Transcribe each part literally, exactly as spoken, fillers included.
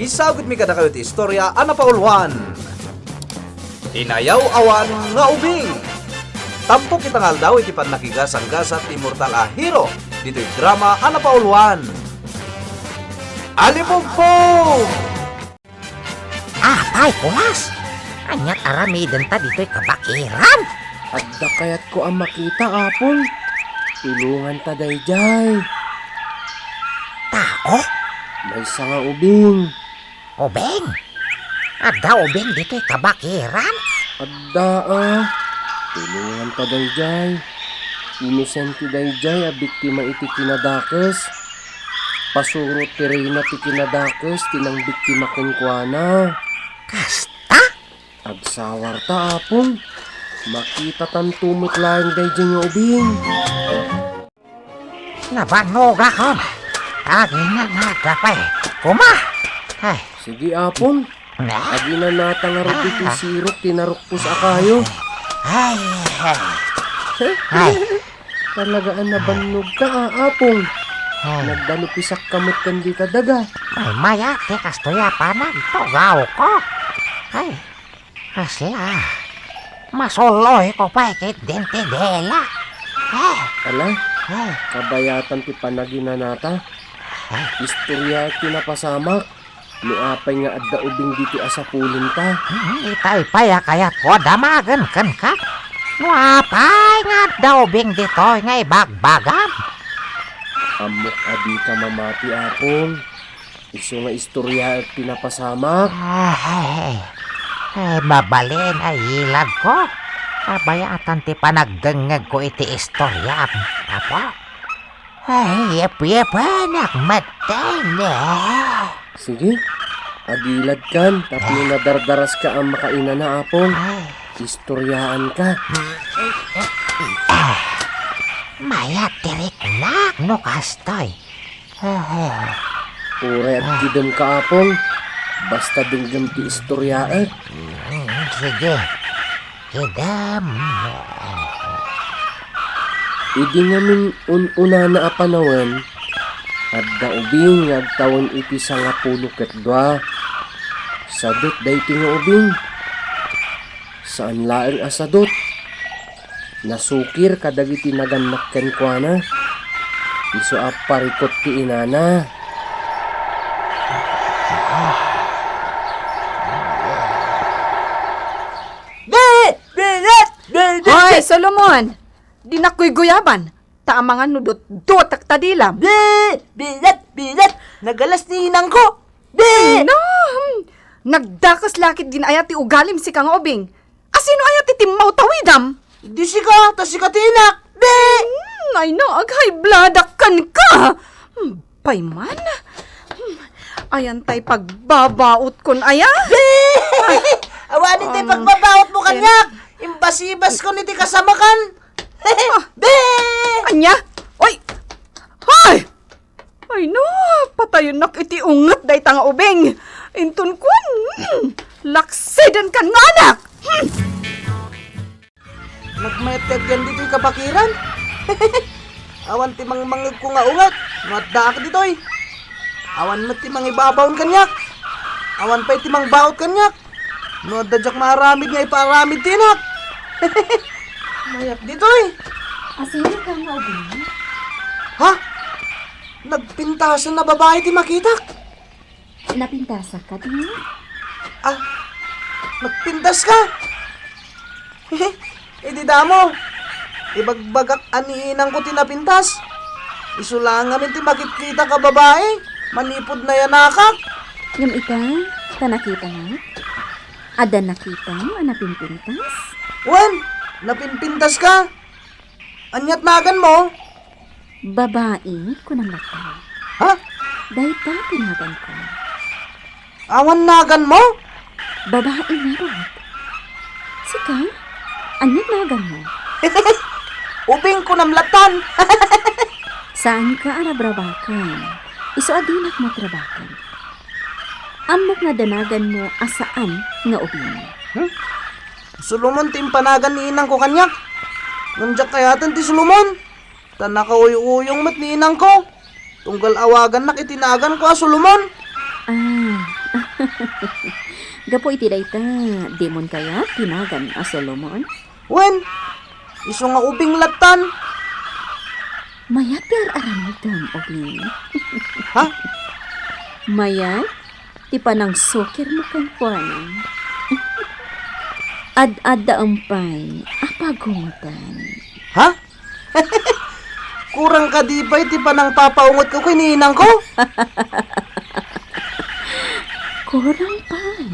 Isagutmi kadakayo ti istorya a napauluan, Inayaw-awan nga Ubing. Tampok ita nga aldaw iti pannakigasanggasat ti immortal a hero ditoy drama a napauluan, Alipugpog! Apay, Kulas! Ania't aramidenta ditoy kabakiran? Adda kayatko a makita, Apong. Tulonganta daydiay. Tao? Maysa nga ubing. Ubing? Adda ubing ditoy kabakiran? Adda a. Tulonganta daydiay. Inosente daydiay a biktima iti kinadakes. Pasuro ti reyna ti kinadakes ti nangbiktima kenkuana. Kasta? Agsawarta, Apong. Makitatanto met laeng daydiay nga ubing. Nabannogakon. Agingngagda pay koma. Ay. Sige, Apong. Aginanata ngarud ditoy sirok ti narukpos a kayo. Ay. Ay. Talaga a nabannogka, a, Apong. Ay. Nagdanupisakka met ken dita daga. Ay, mayat ti kastoy a panagtugawko. Ay. Kasla, masul-oyko pay ketdin ti dela. Ah! Ala, ah, kabayatan ti panaginanata. Ah. Istoryaek ti napasamak. No apay nga adda ubing ditoy a sapulenta. Hmm, itay pay a kayatko a damagen kenka. No apay nga adda ubing ditoy nga ibagbagam. Ammok a dika mamati, Apong. Isu nga istoryaek ti napasamak. Ay, ay, mabalin a ilagko. Kabayatan ti panagdengngegko iti istoryak, Apo. Ay, yep-yepanak metten. Sige, agiladkan tapno nadardaraska a makainana, Apong. Ay. Istoryaanka. Ah, mayat ti riknak no kastoy. Uray agkidemka, Apong. Basta denggem ti istoryaek. Mm, sige. Kidem. Idi ngamin un-unana a panawen, adda ubing nga agtawen iti sangapulo ket dua. Sadut daytoy nga ubing. Saan laeng a sadut. Nasukir kadagiti nagannak kenkuana. Isu a parikut ti inana. Di! Bilet! Bilet! Hoy, Solomon! Dinak guyguyaban, ta amangan no dutdutek ta dilam. Di! Bilet! Bilet! Nagalas ni inangko! Di! Ay, no! Hmm. Nagdakes la ketdin aya ti ugalim, sika nga ubing. Asino aya ti timmawtawidam? Di sika, ta sika ti inak. Di! Hmm, ay no, ag-high blood-ak kenka. Hmm, pay man. Hmm, ayan tay pagbabaotkon aya? Di! Awanen tay pagbabaotmo kaniak. Imbasibaskon iti kasamakan. Ah. Di! Ania? Oy! Hoy! Ay no, patayennak iti unget dayta nga ubing. Inton kuan, mm, laksidenkan nga anak. Hmm. Nagmayat ti agyan ditoy kabakiran. Awan ti mangmangegko nga unget no addaak ditoy. Awan met ti mangibabawon kaniak. Awan pay ti mangbaot kaniak. No adda diak maaramid nga ipaaramid ti inak. Mayat ditoy. Asino ka nga ubing? Ha? Nagpintasan a babai ti makitak. Napintasak ka, di? Ah, nagpintas ka? Idi damo, ibagbagak a ni inangko ti napintas. Isu la ngamin ti makitkitak a babai manipud nayanakak. Ngem ita, ta nakitanak? Adda nakitam a napimpintas? Wen, napimpintas ka. Aniat naganmo? Babai, kunam latta. Ha? Dayta ti naganko. Awan naganmo? Babai ngarud. Sika? Ania naganmo? Ubing kunam latan. Saanka a rabrabaken. Isu a dinak matrabaken. Ammok nga danaganmo a saan nga ubing. Hmm? Solomon ti impanagan ni inangko kaniak. Ngem diak kayaten ti Solomon. Ta nakauyuyong met ni inangko, tunggal awagannak iti naganko a Solomon. Ah, Gapu iti dayta, dimon kayat ti nagan a Solomon? Wen, isu nga ubing lattan. Mayat ti ar-aramidem, ubing. Ha? Mayat ti panangsukirmo kenkuana. Ad-addaem pay a pagungotan. Ha? Kurang kadi pay ti panangpapaungot ko ken ni inangko? Kurang pay.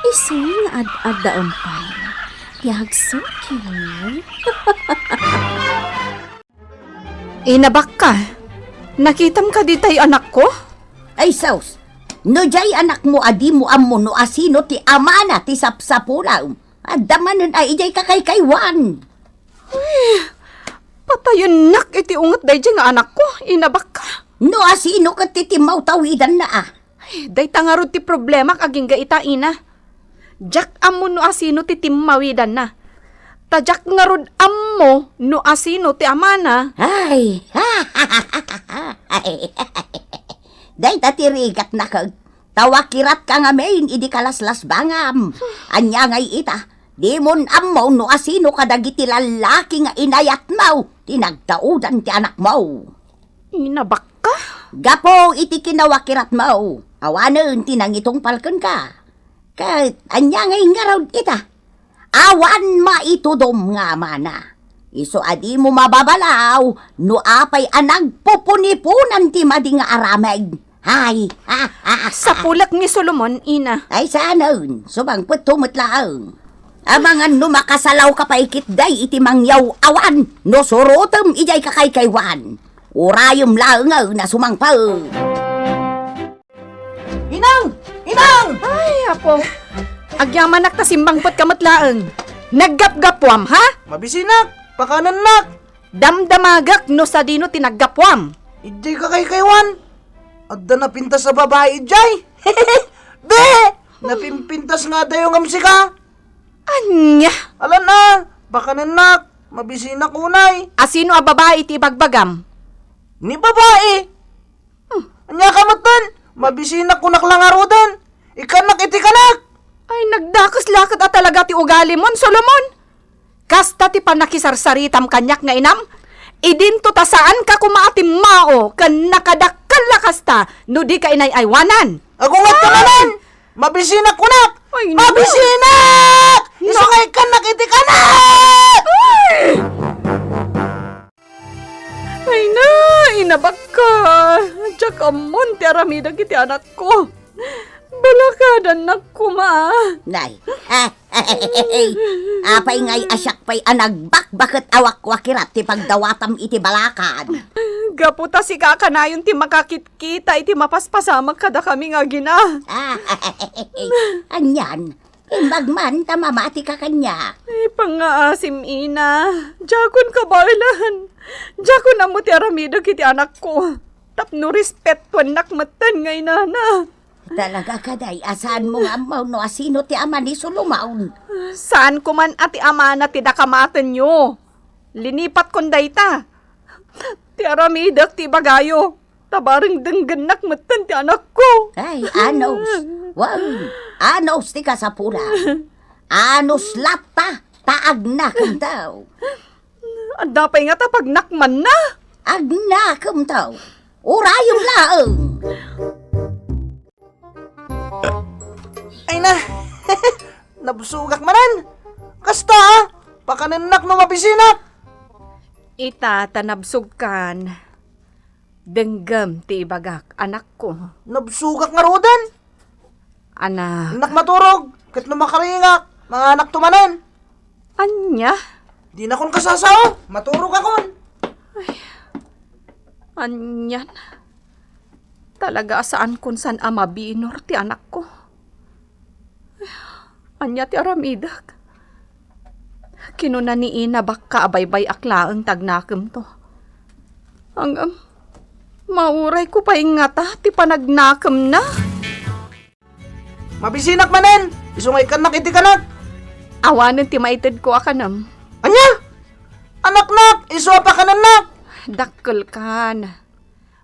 Isu nga ad-addaem pay ti agsukir. Ina Bakka, nakitam kadi tay anakko? Ay, sus! No diay anakmo a dimo ammo no asino ti amana ti sapsapulem, adda manen a idiay kakaykaywan. Ay, patayennak iti unget daydiay nga anakko, Ina Bakka. No asino ket ti timmawtawidanna a? Ay, dayta ngarud ti problemak agingga ita, ina. Diak ammo no asino ti timmawidanna. Ta diak ngarud ammo no asino ti amana. Ay! Dayta ti rigatna ket, ta wakiratka ngamin idi kalaslasbangam. Ania ngay ita, dimon ammo no asino kadagiti lallaki nga inayatmo ti nagtaudan ti anakmo. Ina Bakka? Gapu iti kinawakiratmo, awanen ti nangitungpal kenka. Ket ania ngay ngarud ita? Awan maitudom nga amana. Isu a dimo mababalaw no apay a nagpupuniponan ti madi nga aramid. Ay, ah, ah, ah. Sapulek ni Solomon, ina. Ay, saanen, sumangpetto met laeng. Amangan no makasalawka pay ketdi iti mangyaw-awan no surotem idiay kakaykaywan. Urayem laengen a sumangpet. Inang! Inang! Ay, apo. Agyamanak ta simmangpetka met laeng. Naggapgapuam, ha? Mabisinak, pakanennak. Damdamagek no sadino ti naggapuam. Idiay kakaykaywan. Adda napintas a babai idiay. Be! Napimpintas nga adayo ngem sika. Ania? Alan a, pakanennak, mabisinak unay. Asino a babai ti ibagbagam? Ni babai. Hmm. Ania ka metten? Mabisinak kunak la ngaruden. Ikkannak iti kanak. Ay, nagdakes la ket a talaga ti ugalimon, Solomon. Kasta ti pannakisarsaritam kaniak nga inam. Idinto ta saanka koma a timmao ken nakadakkel la kasta no dika inay-aywanan. Agungatka manen! Mabisinak kunak! Ay, no. Mabisinak! No. Isu nga ikkannak iti kanak! Ay! Ay na, Ina Bakka, diak ammon ti aramidek iti anakko. Balakadannak koma. Nay, apay ngay a siak pay a nagbakbaket a wakwakirat ti pagdawatam iti balakad? Gapu ta sika a kanayon ti makakitkita iti mapaspasamak kadakami nga agina. Anian, imbag man ta mamatika kaniak. Ay, pangngaasim, ina. Diakon kabaelan. Diakon ammo ti aramidek iti anakko. Tapno respetuennak metten nga inana. Talaga kadi a saanmo nga ammo no asino ti ama ni Solomon? Saanko man a ti amana ti dakamatenyo. Linipatkon dayta. Ti aramidek ti ibagayo. Ta bareng denggennak metten ti anakko. Ay, anos. Wow. Anos ti kasapula. Anos latta ta agnakemtaw. Adda pay nga ta pagnakmanna. Agnakemtaw. Urayem laeng. Ay na, nabsugak manen. Kasta, ah, pakanennak no mabisinak. Ita ta nabsugkan. Denggem ti ibagak, anakko. Nabsugak ngaruden. Anak. Annak maturog, ket no makaringak, manganakto manen. Ania? Dinakon kasasao, maturogakon. Ay, anian. Talaga a saankon san a mabinor ti anakko. Ania ti aramidek? Kinuna ni Ina Bakka a baybay-ak laeng ti agnakemto. Ngem, maurayko pay ngata ti panagnakemna. Mabisinak manen, isu nga ikkannak iti kanak. Awanen ti maitedko a kanem. Ania? Anaknak, isu a pakanennak. Dakkelkan.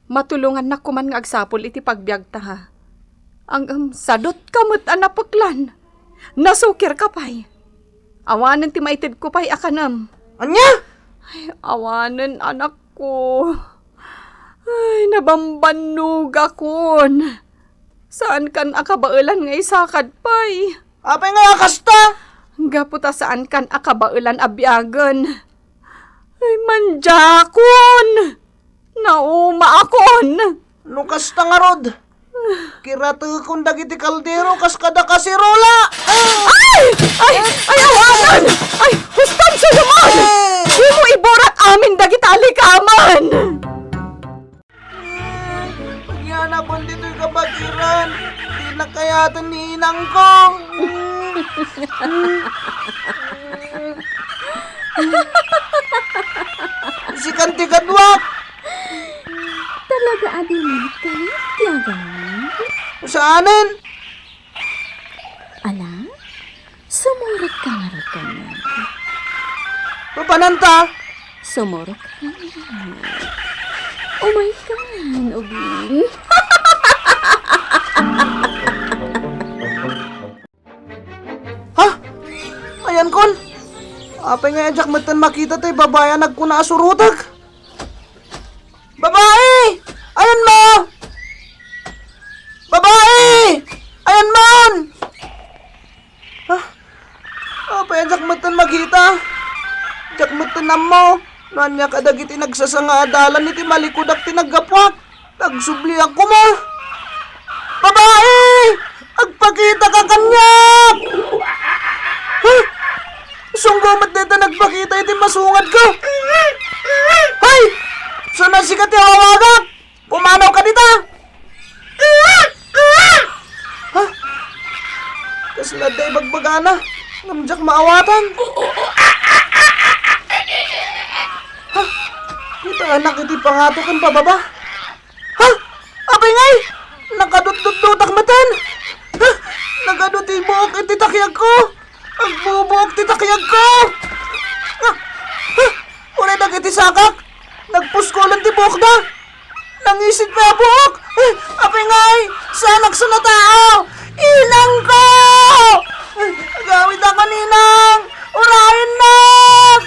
Matulongannak koman nga agsapul iti pagbiagta, ha? Ngem, sadutka met a napeklan. Nasukirka pay. Awanen ti maitedko pay a kanem. Ania? Ay, awanen, anakko. Ay, nabambannogakon. Saankan a kabaelan nga isakad pay. Apay nga a kasta? Gapu ta saankan a kabaelan a biagen. Ay, mandiakon! Naumaakon! No kasta ngarud, kiratekon dagiti kaldero kas kada kaserola! Ay! Ay! Ay, awanan! Ay, hustonso naman! Dimo iburat amin dagiti alikaman! Agyanapon ditoy kabakiran. Dinak kayaten ni inangko. Sikan ti kaduak. Talaga a di met kayat ti agawid? Saanen? Ala, sumurot ka ngarud kaniak. Mapananta? Sumurot ka ngarud. Umay ka man, ubing. Ha? Ayan kon? Apay nga diak metten makita tay babai a nagkuna a surotek? Babai! Ayan mo! Babai! Ayan man! Ah, apay a diak metten makita? Diak metten ammo no ania kadagiti nagsasanga a dalan iti malikudak ti naggapuak. Nagsubliak koma. Babai! Agpakita ka kaniak! Huh? Sunggo met dayta nagpakita iti masungadko. Hay! Saan a sika ti awawagak? Pumanaw ka dita! Ha? Kasla adda ibagbagana, ngem diak maawatan. Ha? Kitaanak iti pangato ken pababa. Ha? Apay ngay? Nakadutdutdutak metten. Ha? Nagadu ti buok iti takiagko. Agbubuok ti takiagko. Ha? Ha? Uray dagiti sakak. Nagpuskolen ti buokda. Nangisit pay a buok! Eh, apay ngay! Saanak sa natao! Inangko! Eh, agawidakon, inang! Urayennak!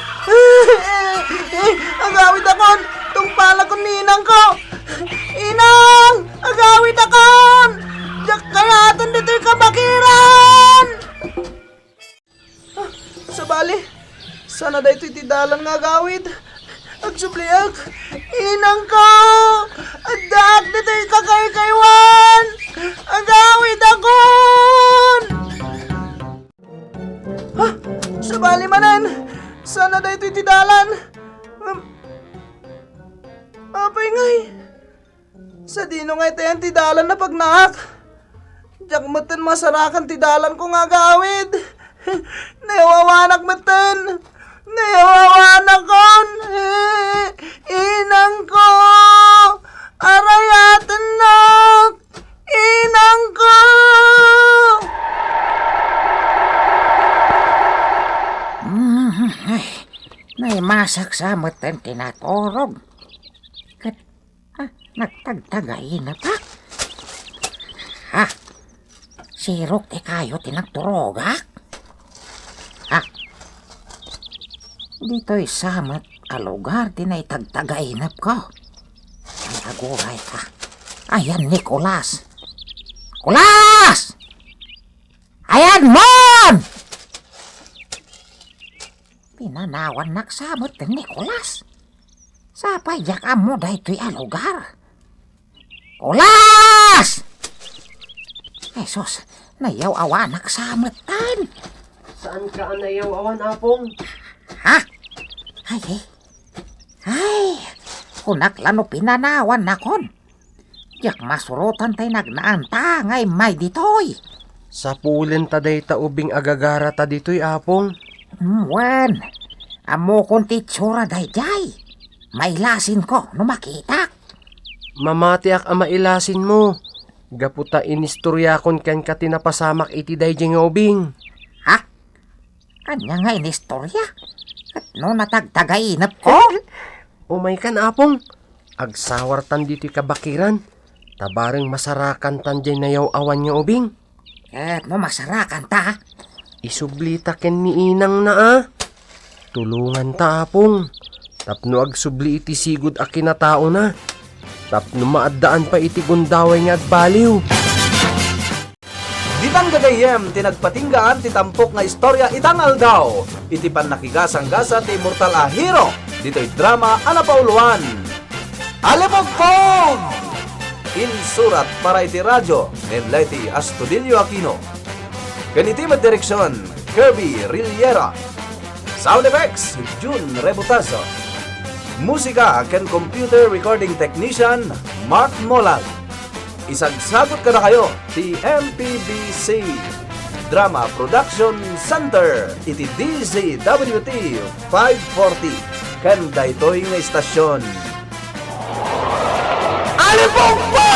Eh, agawidakon! Tungpalakon ni inangko! Inang! Agawidakon! Diak kayaten ditoy kabakiran! Ah, sabali, saan a daytoy ti dalan nga agawid? Agsubliak, inangko! Addaak ditoy kakaykaywan! Agawidakon! Ah, sabali manen, saan a daytoy ti dalan? Um, apay ngay? Sadino nga itayan ti dalan a pagnaak? Diak metten masarakan ti dalanko nga agawid. Nayawawanak metten. Nayawawanakon. Inangko! Arayatennak! Inangko! Mm, ay, naimasak sa metten ti naturog. Ket Ah, nagtagtagainep, ha? Ha? Sirok ti kayo ti nagturogak? Ha? Ditoy sa met a lugar ti naitagtagainepko. Ay, aguray ka. Ayan, Nicolas. Nicolas! Ayan, mon! Pinanawannak sa met ni Nicolas. Sapay diak ammo daytoy a lugar. Nicolas! Jesus, nayaw-awanak sa metten. Saanka a nayaw-awan, Apong? Ha? Ay, eh. Ay, kunak la no pinanawannakon. Diak masurotan tay nagnaanta nga immay ditoy. Sapulen ta dayta ubing a gagarata ditoy, Apong. Mm, wen, ammokon ti itsura daydiay. Mailasinko no makitak. Mamatiak a mailasinmo, gapu ta inistoriakon kenka ti napasamak iti daydiay nga ubing. Ha? Ania nga inistorya? Ket no natagtagainepko? Umaykan, Apong. Agsawartan ditoy kabakiran. Ta bareng masarakantan diay nayaw-awan nga ubing. Ket no masarakanta, isublita ken ni inangna a. Tulonganta, Apong, tapno agsubli iti sigud a kinataona, tapno maaddaan pay iti gundaway nga agbaliw. Ditan gagayyem ti nagpatinggaan ti tampok nga istorya ita nga aldaw iti pannakigasanggasat ti immortal a hero ditoy drama a napauloan. Alipogpog! Insurat para iti radio, ni Leti Astudillo Aquino. Ken iti met direksyon, Kirby Rillera. Sound effects, Jun Rebotazo. Musika ken computer recording technician, Mark Molag. Isagsagot kadakayo ti M P B C Drama Production Center iti D Z W T five forty ken daytoy nga istasyon. Alipogpog!